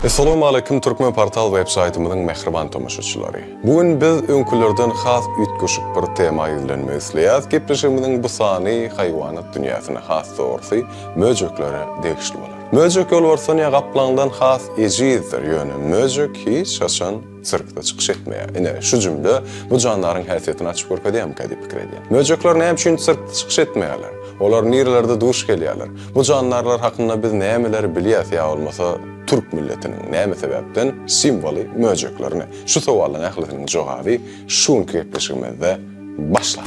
Essalawmaleýkim Türkmenportal web saýtymyzyň mähriban tomaşaçylary! Bu gün biz öňkülerden has üýtgeşik bir tema ýüzlenmek isleýäs. Gepleşigimiziň bu sany haýwanat dünýäsine, has dogrusy, möjeklere degişli bolar. Möjek ýolbarsdan ýa gaplaňdan has ejizdir, ýöne möjek hiç haçan sirkde çykyş etmeýär. Ine, şu jümle bu jandaryň häsiýetini açyp görkezýärmikä diýip pikir edýän. Möjekler näme üçin sirkde çykyş etmeýärler? Olar nirelerde duş gelýärler? Bu jandarlar hakynda biz nämeleri bilýäs ýa bolmasa türk milletiniň näme sebäpden simwoly möjeklerine? Şu sowallaryň ählisiniň jogaby şu günki gepleşigimizde başlar.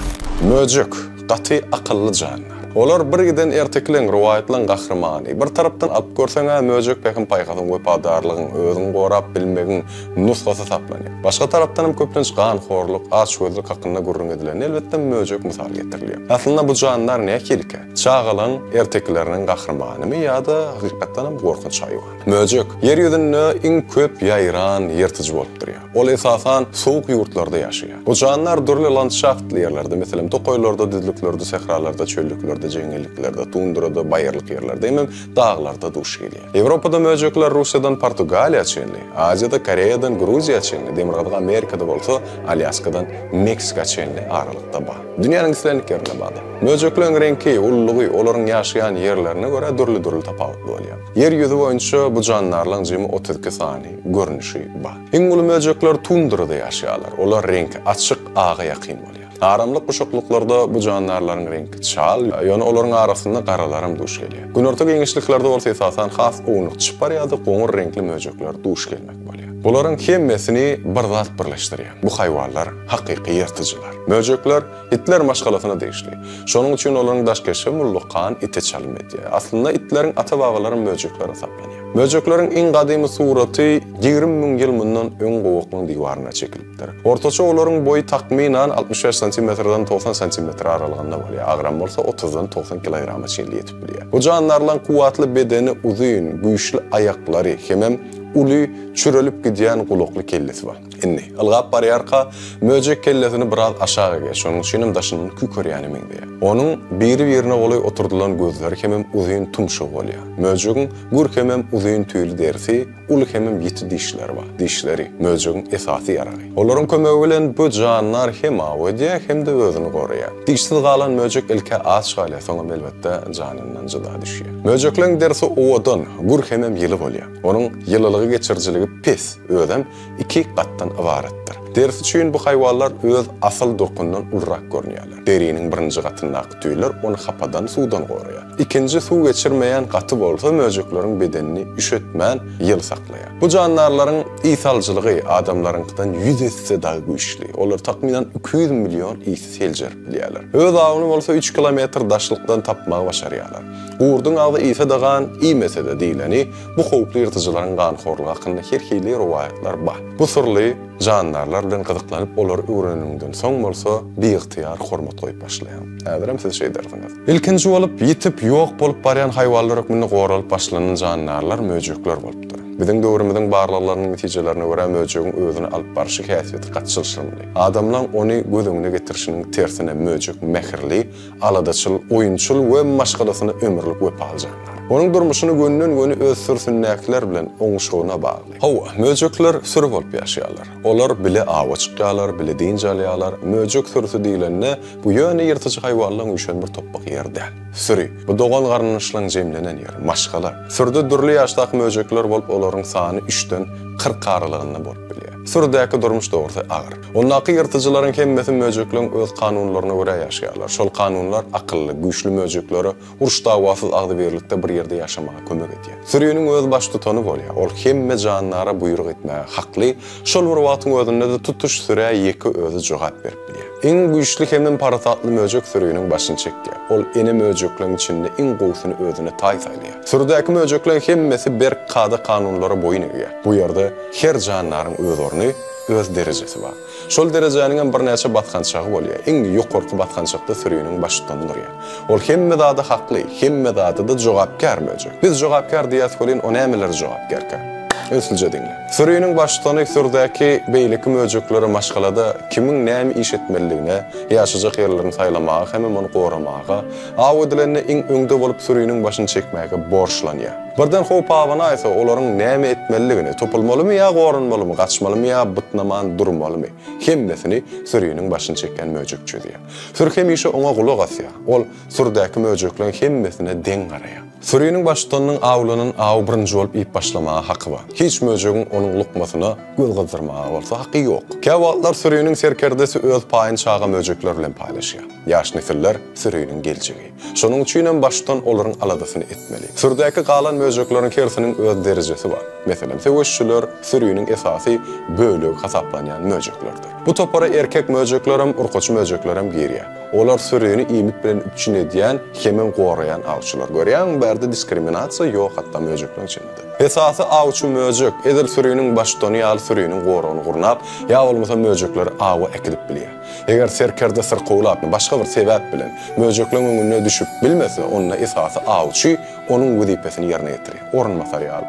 Möjek, gaty akylly jandar. Olar bir giden ertekileň, rowaýatlaň gahrymany. Bir tarapdan alyp görseň-ä möjek pähim-paýhasyň, wepadarlygyň, özüňi gorap bilmegiň nusgasy hasaplanýar. Başga tarapdanam köplenç ganhorluk, açgözlük hakynda gürrüň edilende elbetde möjek mysal getirilýär. Aslynda bu jandar nähilikä? Çagalaň ertekileriniň gahrymanymy ýa-da hakykatdanam gorkunç haýwan? Möjek, ýer ýüzünde iň köp ýaýran ýyrtyjy bolup durýar. Ol esasan sowuk ýurtlarda ýaşaýar. Bu jandar dürli landşaftly ýerlerde, meselem, tokaýlarda, düzlüklerde, sähralarda, çöllüklerde, jeňňelliklerde, tundrada, baýyrlyk ýerlerde hemem daglarda duş gelýär. Ýewropada möjekler Russiýadan Portugaliýa çenli, Aziýada Koreýadan Gruziýa çenli, Demirgazyk Amerikada bolsa Alýaskadan Meksika çenli aralykda bar. Dünýäniň islendik ýerinde bar-da. Möjekleriň reňki, ululygy olaryň ýaşaýan ýerlerine görä dürli-dürli tapawutly bolýar. Ýer ýüzi boýunça bu jandarlaň jemi 32 sany görnüşi bar. Iň uly möjekler tundrada ýaşaýarlar. Olar reňki açyk aga ýakyn bolýar. Aramlyk guşaklyklarda bu jandarlaryň reňki çal, ýöne olaryň arasynda garalaram duş gelýär. Günorta giňişliklerde bolsa esasan has ownuk çypar ýa-da goňur reňkli möjekler duş gelmek bolýar. Bularyň hemmesini bir zat birleşdirýär. Bu haýwanlar hakyky ýyrtyjylar. Möjekler Itler maşgalasyna degişli. Şonuň üçin olaryň daş keşbi ullakan ite çalym edýär. Aslynda itleriň ata-babalary möjekler hasaplanýar. Möjekleriň iň gadymy suraty 20 müň ýyl mundan öň gowaklyň diwaryna çekilipdir. Ortaça olaryň boýy takmynan 65 santimetrden 90 santimetr aralygynda bolýar, agramy bolsa otuzdan 90 kilograma çenli ýetip bilýär. Bu jandarlaryň kuwwatly bedeni uzyn, güýçli aýaklary hemem uly, çürelip gidýän gulakly kellesi bar. Indi, ylgap barýarka, möjek kellesini biraz aşak egýär, şonuň üçinem daşyndan kükerýäne meňzeýär. Onuň biri-birine golaý oturdylan gözleri hemem uzyn tumşugy bolýar. Möjegiň gür hemem uzyn tüýli derisi, uly hemem ýiti dişleri bar. Dişleri, möjegiň esasy ýaragy. Olaryň kömegi bilen bu jandar hem aw edýär, hem-de özüni goraýar. Dişsiz galan möjek ilk-ä aç galýar, soňam elbetde janyndan jyda düşýär. Möjekleň derisi owadan, gür hemem ýyly bolýar. Onuň ýylylygy geçirijiligi pes, özem iki gatdan ybaratdyr. Derisi üçin bu haýwanlar öz asyl durkundan ulurak görünýärler. Deriniň birinji gatyndaky tüýler ony hapadan, suwdan goraýar. Ikinji suw geçirmeýän gaty bolsa möjekleriň bedenini üşetmän, ýyly saklaýar. Bu jandarlaryň ys alyjylygy adamlaryňkydan ýüz esse dagy güýçli. Olar takmynan 200 million ysy seljerip bilýärler. Öz awyny bolsa üç kilometr daşlykdan tapmagy başarýarlar. Gurduň agzy iýse-de gan, iýmese-de diýleni, bu howply ýyrtyjylaryň ganhorlugy hakynda her hili rowaýatlar bar. Bu syrly jandarlar bilen gyzyklanyp olary öwreneniňden soň bolsa biygtyýar hormat goýup başlaýaň. Häzirem siz şeýdersiňiz. Ilkinji bolup ýitip, ýok bolup barýan haýwanlar hökmünde goralyp başlanan jandarlar möjekler bolupdyr. Biziň döwrümiziň barlaglarynyň netijelerine görä möjegiň özüni alyp barşy häsiýeti gaty çylşyrymly. Adamlaň ony göz öňüne getirişiniň tersine möjek mähirli, Aladaçyl, oýunçyl we maşgalasyna ömürlik wepaly jandar. Onuň durmuşyny gönden-göni öz sürüsindäkiler bilen oňuşygyna bagly. Hawa, möjekler süri bolup ýaşaýarlar. Olar bile awa çykýarlar, bile dynç alýarlar. Möjek sürüsi diýlende, bu ýöne ýyrtyjy haýwanlaryň üýşen bir topbak ýeri däl. Süri, bu dogan-garyndaşlaryň jemlenen ýeri, maşgala. Sürüde dürli ýaşdaky möjekler bolup, olaryň sany üçden 40 aralygynda bolup bilýär. Sürüdäki durmuş dogrusy agyr. Ondaky ýyrtyjylaryň hemmesi möjekleň öz kanunlaryna görä ýaşaýarlar. Şol kanunlar akylly, güýçli möjeklere uruş-dawasyz agzybirlikde bir ýerde ýaşamaga kömek edýär. Süriniň öz baştutany bolýar. Ol hemme jandara buýruk etmäge hakly, şol bir wagtyň özünde-de tutuş sürä ýeke özi jogap berip bilýär. Iň güýçli hemem parasatly möjek süriniň başyny çekýär. Ol ene möjekleň içinde iň gowusyny özüne taý saýlaýar. Sürüdäki möjekleň hemmesi berk kada-kanunlara boýun egýär. Bu ýerde her jandaryň öz orny, öz derejesi bar. Şol derejäniňem birnäçe basgançagy bolýar. Iň ýokarky basgançakda süriniň baştutany durýar. Ol hemme zada hakly, hemme zada-da jogapkär möjek. Biz jogapkär diýýäs welin, o nämelere jogapkärkä? Ünslüje diňle. Süriniň baştutany sürüdäki beýleki möjeklere maşgalada kimiň näme iş etmelidigine, ýaşajak ýerlerini saýlamaga hemem ony goramaga, aw edilende iň öňde bolup süriniň başyny çekmäge borçlanýar. Birden howp abanaýsa, olaryň näme etmelidigini, topulmalymy ýa goranmalymy, gaçmalymy ýa bytnaman durmalymy, hemmesini süriniň başyny çekýän möjek çözýär. Süri hemişe oňa gulak asýar. Ol sürüdäki möjekleň hemmesine deň garaýar. Süriniň baştutanynyň awlanan awy birinji bolup iýip başlamaga haky bar. Hiç möjegiň onuň lukmasyna göz gyzdyrmaga bolsa haky ýok. Käwagtlar süriniň serkerdesi öz paýyny çaga möjekler bilen paýlaşýar. Ýaş nesiller süriniň geljegi. Şonuň üçinem baştutan olaryň aladasyny etmeli. Sürüdäki galan möjekleriň hersiniň öz derejesi bar. Meselem, söweşçiler süriniň esasy bölegi hasaplanýan möjeklerdir. Bu topara erkek möjeklerem, urkaçy möjeklerem girýär. Olar sürini iýmit bilen üpjün edýän hemem goraýan awçylar. Görýäňmi, bärde diskriminasiýa ýok hatda möjekleriň içinde-de. Esasy awçy möjek, edil süriniň baştutany ýaly süriniň goragyny gurnap, ýa bolmasa möjekleri awa äkidip bilýär. Eger serkerde syrkawlap, başga bir sebäp bilen, möjekleň öňünde düşüp bilmese, onda esasy awçy onuň wezipesini ýerine ýetirýär. Orunbasar ýaly.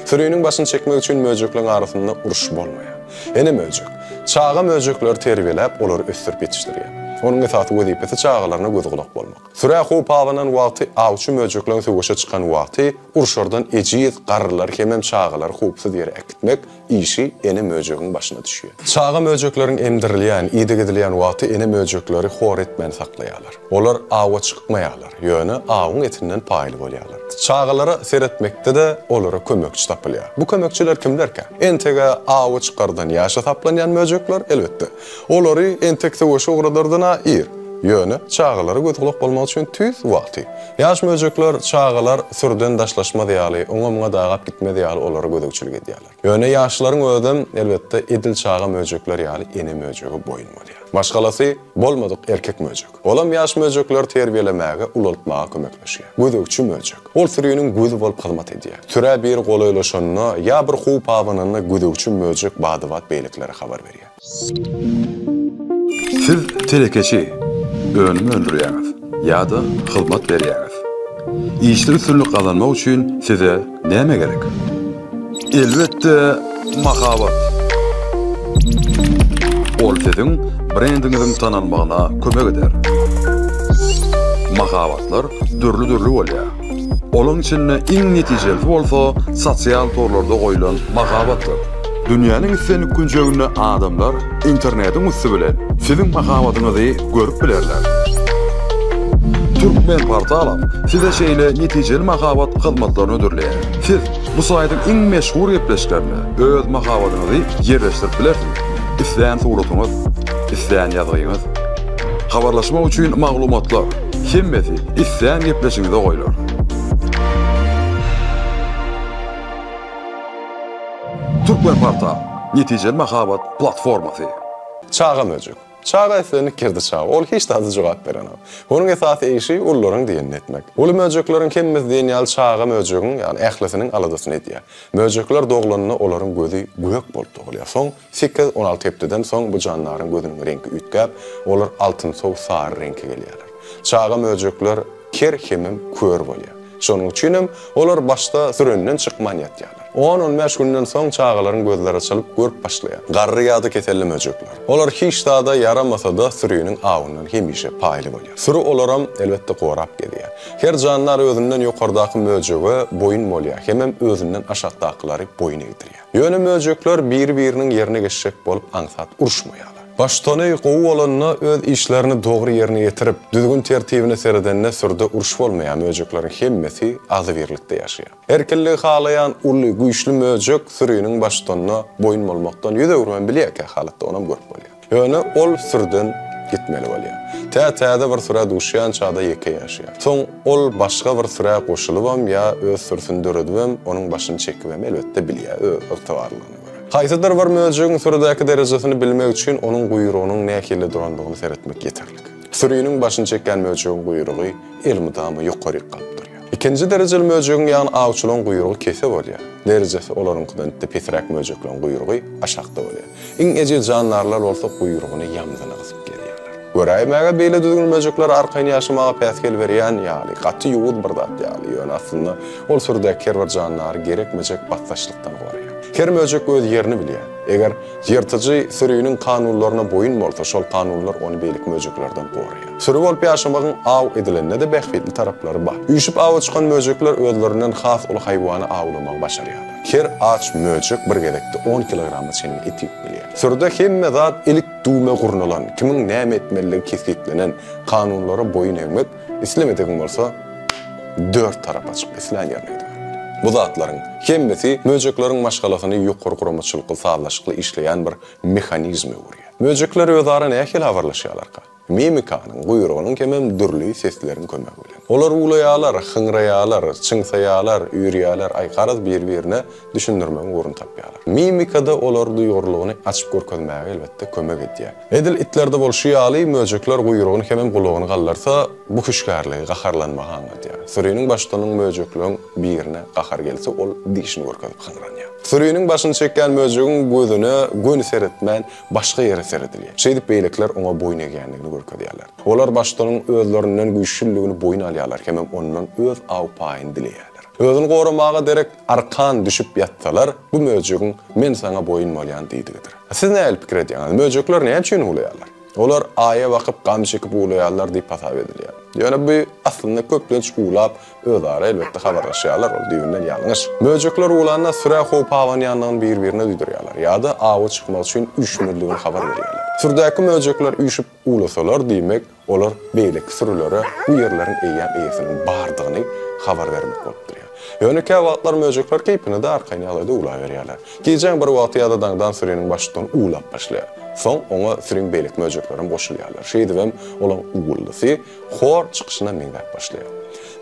Süriniň başyny çekmek üçin möjekleň arasynda uruş bolmaýar. Ene möjek, çaga möjekleri terbiýeläp, olary ösdürip ýetişdirýär. Onuň esasy wezipesi çagalaryna göz-gulak bolmak. Sürä howp abanan wagty, awçy möjekleň söweşe çykan wagty, urşardan ejiz garrylary hemem çagalary howpsuz ýere äkitmek işi ene möjegiň başyna düşýär. Çaga möjekleriň emdirilýän, ideg edilýän wagty ene möjekleri hor etmän saklaýarlar. Olar awa çykmaýarlar, ýöne awyň etinden paýly bolýarlar. Çagalara seretmekde-de olara kömekçi tapylýar. Bu kömekçiler kimlerkä? Enteg-ä awa çykardan ýaş hasaplanýan möjekler, elbetde. Olary entek söweşe ugradardan-a ir. Ýöne çagalara göz-gulak bolmak üçin tüýs wagty. Ýaş möjekler, çagalar sürüden daşlaşmaz ýaly, oňa-muňa dagap gitmez ýaly olara gözegçilik edýärler. Ýöne ýaşlaryň özem, elbetde, edil çaga möjekler ýaly ene möjege boýun bolýar. Maşgalasy bolmadyk erkek möjek. Olam ýaş möjekleri terbiýelemäge, ulaltmaga kömekleşýär. Gözegçi möjek. Ol süriniň gözi bolup hyzmat edýär. Sürä biri golaýlaşanda ýa bir howp abananda gözegçi möjek bada-bat beýlekilere habar berýär. Siz telekeçi, önüm öndürýäňiz ýa-da hyzmat berýäňiz. Işde üstünlik gazanmak üçin size näme gerek? Elbetde, mahabat. Ol siziň brendiňiziň tanalmagyna kömek eder. Mahabatlar dürli-dürli bolýar. Olaň içinde iň netijelisi bolsa sosial torlarda goýlan mahabatdyr. Dünýäniň islendik künjeginde adamlar internetiň üsti bilen siziň mahabatyňyzy görüp bilerler. Türkmenportalam size şeýle netijeli mahabat hyzmatlaryny hödürleýär. Siz bu saýtyň iň meşhur gepleşiklerine öz mahabatyňyzy ýerleşdirip bilersiňiz. Islän suratyňyz, islän ýazgyňyz. Habarlaşmak üçin maglumatlar, hemmesi islän gepleşigiňize goýlar. Türkmenportal, netijeli mahabat platformasy. Çaga möjek. Çaga islendik ýerde çaga. Ol hiç zada jogap berenok. Onuň esasy işi ulularyň diýenini etmek. Uly möjekleriň hemmesi diýen ýaly çaga möjegiň, ýagny ählisiniň aladasyny edýär. Möjekler doglanda olaryň gözi gök bolup dogulýar. Soň Sekiz-on alty hepdeden soň bu jandaryň gözüniň reňki üýtgäp, olar altynsow sary reňke gelýärler. Çaga möjekler ker hemem kör bolýar. Şonuň üçinem olar başda sürenden çykman ýatýarlar. On-on bäş günden soň çagalaryň gözleri açylyp, görüp başlaýar. Garry ýa-da keselli möjekler. Olar hiç zada ýaramasa-da süriniň awyndan hemişe paýly bolýar. Süri olaram, elbetde, gorap gezýär. Her jandar özünden ýokardaky möjege boýun bolýar hemem özünden aşakdakylary boýun egdirýär. Ýöne möjekler biri-biriniň ýerine geçjek bolup aňsat uruşmaýarlar. Baştutany gowy bolanda, öz işlerini dogry ýerine ýetirip, düzgün-tertibine seredende sürüde uruş bolmaýar, möjekleriň hemmesi agzybirlikde ýaşaýar. Erkinligi halaýan uly, güýçli möjek süriniň baştutanyna boýun bolmakdan ýüz öwürmän bilýär, kähalatda onam görüp bolýar. Ýöne ol sürüden gitmeli bolýar. Tä täze bir sürä duşýança-da ýeke ýaşaýar. Soň ol başga bir sürä goşulybam ýa öz sürüsini döredibem, onuň başyny çekibem elbetde bilýär, öz ygtybarlylygyna görä. Haýsydyr bir möjegiň sürüdäki derejesini bilmek üçin onuň guýrugynyň nähili durandygyny seretmek ýeterlik. Süriniň başyny çekýän möjegiň guýrugy elmydama ýokaryk galyp durýar. Ikinji derejeli möjegiň ýagny awçylaryň guýrugy kese bolýar. Derejesi olaryňkydan ýitdi pesräk möjekleriň guýrugy aşakda bolýar. Iň ejiz jandarlar bolsa guýrugyny ýamzyna gysyp gezýärler. Göräýmäge beýle düzgün möjeklere arkaýyn ýaşamaga päsgel berýän ýaly, gaty ýowuz bir zat ýaly, ýöne aslynda ol sürüdäki her bir jandary gerekmejek basdaşlykdan goraýar. Her möjek öz ýerini bilýär. Eger ýyrtyjy süriniň kanunlaryna boýun bolsa, şol kanunlar ony beýleki möjeklerden goraýar. Süri bolup ýaşamagyň aw edilende-de bähbitli taraplary bar. Üýşüp awa çykan möjekler özlerinden has uly haýwany awlamagy başarýarlar. Her aç möjek bir gezekde on kilograma çenli et iýip bilýär. Sürüde hemme zat ilik-düwme gurnalan, kimiň näme etmeliligi kesgitlenen, kanunlara boýun egmek islemedigiň bolsa, dört tarapa çyk, islän ýerine gidibermeli. Bu zatlaryň hemmesi möjekleriň maşgalasyny ýokary guramaçylykly, sazlaşykly işleýän bir mehanizme öwürýär. Möjekler özara nähili habarlaşýarlarka? Mimikanyň, guýrugynyň hemem dürli sesleriň kömegi bilen. Olar uwlaýarlar, hyňraýarlar, çyňsaýarlar, üýrýärler, aý, garaz bir-birine düşündirmegiň ugruny tapýarlar. Mimika-da olar duýgurlygyny açyp görkezmäge elbetde kömek edýär. Edil itlerde bolşy ýaly, möjekler guýrugyny hemem gulagyny galdyrsa, bu hüşgärligi, gaharlanmagy aňladýar. Süriniň baştutanyň möjekleň birine gahary gelse, ol dişini görkezip hyňranýar. Süriniň başyny çekýän möjegiň gözüne göni seretmän, başga ýere seredilýär. Şeýdip beýlekiler oňa boýun egýändigini görkezýärler. Olar baştutanyň özlerinden güýçlüligini boýun alýarlar hemem ondan öz aw paýyny dileýärler. Özüni goramaga derek arkan düşüp ýatsalar, bu möjegiň men saňa boýun bolýan diýdigidir. Siz nähili pikir edýäňiz, möjekler näme üçin uwlaýarlar? Olar aýa bakyp gam çekip uwlaýarlar diýip hasap edilýär. Ýöne bu aslynda köplenç uwlap Özara elbetde habarlaşýarlar, ol düýbünden ýalňyş. Möjekler uwlanda sürä howp abanýandygyny bir-birine duýdurýarlar ýa-da awa çykmak üçin üýşmelidigini habar berýärler. Sürüdäki möjekler üýşüp uwlasalar, diýmek, olar beýleki sürülere bu ýerleriň eýýäm eýesiniň bardygyny habar bermek bolup durýar. Ýöne käwagtlar möjekler keýpine-de arkaýyn ýagdaýda uwlaberýärler. Gijäň bir wagty ýa-da daňdan süriniň baştutany uwlap başlaýar. Soň oňa süriň beýleki möjeklerem goşulýarlar. Şeýdibem olaň uwuldysy Hor çykyşyna meňzäp başlaýar.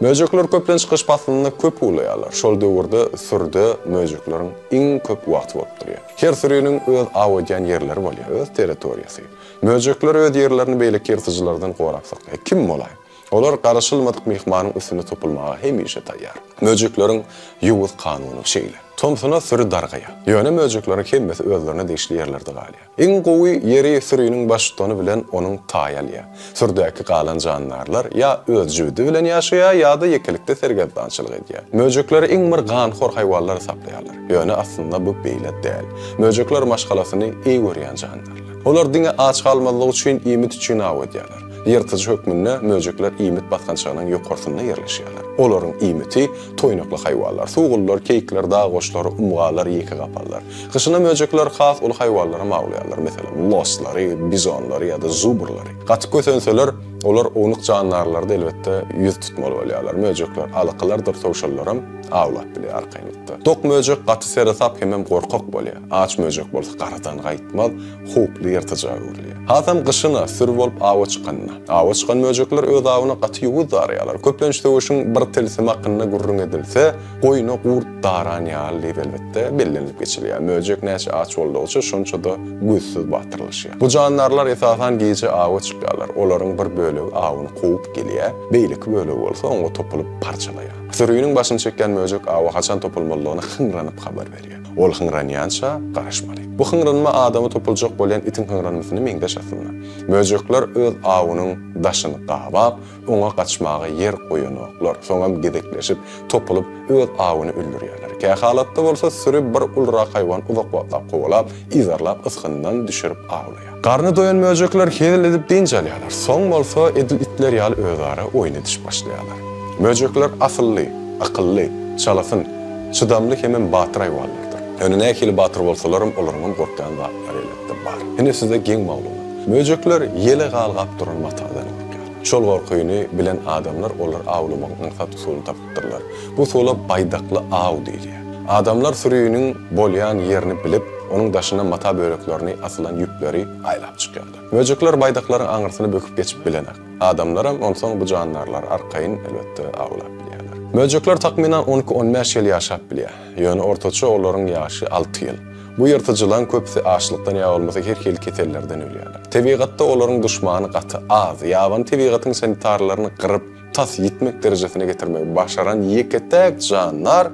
Möjekler köplenç gyş paslynda köp uwlaýarlar. Şol döwürde sürüde möjekleriň iň köp wagty bolup durýar. Her süriniň öz aw edýän ýerleri bolýar, öz territoriýasy. Möjekler öz ýerlerini beýleki ýyrtyjylardan gorap saklaýar. Kim bolaý? Olar garaşylmadyk myhmanyň üstüne topulmaga hemişe taýýar. Möjekleriň ýowuz kanuny şeýle. Tomsuna süri dargaýar. Ýöne möjekleriň hemmesi özlerine degişli ýerlerde galýar. Iň gowy ýeri süriniň baştutany bilen onuň taýy alýar. Sürüdäki galan jandarlar ýa öz jübüdi bilen ýaşaýar ýa-da ýekelikde sergezdançylyk edýär. Möjekleri iň bir ganhor haýwanlar hasaplaýarlar. Ýöne aslynda bu beýle däl. Möjekler maşgalasyny eý görýän jandarlar. Olar diňe aç galmazlyk üçin iýmit üçin aw edýärler. Ýyrtyjy hökmünde möjekler iýmit basgançagynyň ýokarsynda ýerleşýärler. Olaryň iýmiti toýnakly haýwanlar, suwgullar, keýikler, dag goçlary, umgalar, ýekegapallar. Gyşyna möjekler has uly haýwanlaram awlaýarlar, meselem, loslary, bizonlary ýa-da zubrlary. Gaty kösenseler, olar ownuk jandarlary-da elbetde ýüz tutmaly bolýarlar. Möjekler alakalardyr towşanlaram awlap bilýär arkaýynlykda. Dok möjek gaty seresap hemem gorkak bolýar. Aç möjek bolsa garadan gaýtmaz, howply ýyrtyja öwrülýär. Hasam gyşyna, süri bolup awa çykanda. Awa çykan möjekler öz awyna gaty ýowuz daraýarlar. Köplenç söweşiň bir tilsimi hakynda gürrüň edilse, Goýna gurt daran ýaly diýip elbetde bellenilip geçilýär. Möjek näçe aç boldugyça şonça-da gözsüz batyrlaşýar. Bu jandarlar esasan gije awa çykýarlar. Olaryň bir bölegi awyny kowup gelýär, beýleki bölegi bolsa oňa topulyp parçalaýar. Süriniň başyny çekýän möjek awa haçan topulmalydygyny hyňranyp habar berýär. Ol hyňranýança garaşmaly. Bu hyňranma adama topuljak bolýan itiň hyňranmasyna meňzeş aslynda. Möjekler öz awunyň daşyny gabap, Oňa gaçmaga ýer goýanoklar. Soňam gezekleşip, topulyp, öz awyny öldürýärler. Kähalatda bolsa süri bir ulurak haýwan uzak wagtlap kowalap, yzarlap, ysgyndan düşürip awlaýar. Garny doýan möjekler hezil edip dynç alýarlar. Soň bolsa edil itler ýaly özara oýun edişip başlaýarlar. Möjekler asylly, akylly, çalasyn, çydamly hemem batyr haýwanlardyr. Ýöne nähili batyr bolsalaram olaryňam gorkýan zatlary elbetde bar. Ine size geň maglumat. Möjekler ýele galgap duran matadan gorkýar. Şol gorkyny bilen adamlar olary awlamagyň aňsat usulyny tapypdyrlar. Bu usula baýdakly aw diýilýär. Adamlar süriniň bolýan ýerini bilip, onuň daşyna mata böleklerini asylan ýüpleri aýlap çykýarlar. Möjekler baýdaklaryň aňyrsyny böküp geçip bilenak. Adamlaram onsoň bu jandarlary arkaýyn, elbetde, awlap bilýärler. Möjekler takmynan on iki-on bäş ýyl ýaşap bilýär. Ýöne ortaça olaryň ýaşy alty ýyl. Bu ýyrtyjylaň köpüsi açlykdan ýa bolmasa her hili kesellerden ölýärler. Tebigatda olaryň duşmany gaty az. Ýabany tebigatyň sanitarlaryny gyryp, tas ýitmek derejesine getirmegi başaran ýeke-täk jandar,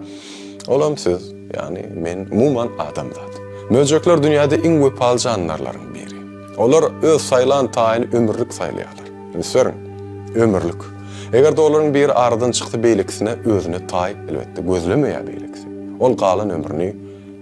olam siz, ýagny men, umuman adamzat. Möjekler dünýäde iň wepaly jandarlaryň biri. Olar öz saýlan taýyny ömürlik saýlaýarlar. Üns beriň, ömürlik. Eger-de olaryň biri aradan çyksa beýlekisine özüne taý, elbetde, gözlemeýär beýlekisi. Ol galan ömrüni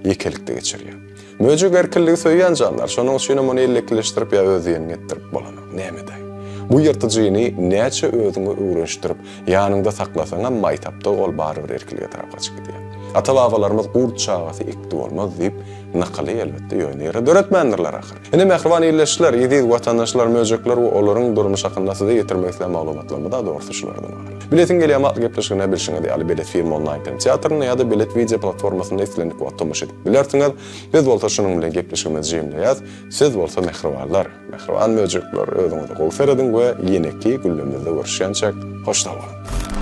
ýekelikde geçirýär. Möjek erkinligi söýýän jandar, şonuň üçinem ony ellekleşdirip ýa öz diýenini etdirip bolanok. Näme-däý? Bu ýyrtyjyny näçe özüňe öwrenişdirip, ýanyňda saklasaňam, maýtapda ol barybir erkinlige tarap gaçyp gidýär. Ata-babalarymyz Gurt çagasy ekdi bolmaz diýip, nakyly, elbetde, ýöne ýere döretmändirler ahyry. Ine, mähriban ildeşler, eziz watandaşlar, möjekler we olaryň durmuş hakynda size ýetirmek islän maglumatlarymyz-a dogrusy şulardan ybarat. Bilesiň gelýän atly gepleşigine bilşiňiz ýaly Belet Film onlaýn kinoteatrynda ýa-da Belet wideo platformasynda islendik wagt tomaşa edip bilersiňiz. Biz bolsa şunuň bilen gepleşigimizi jemleýäs. Siz bolsa mähribanlar, mähriban möjekler özüňize gowy serediň we ýeneki günlemizde görüşýänçäk hoş sag boluň!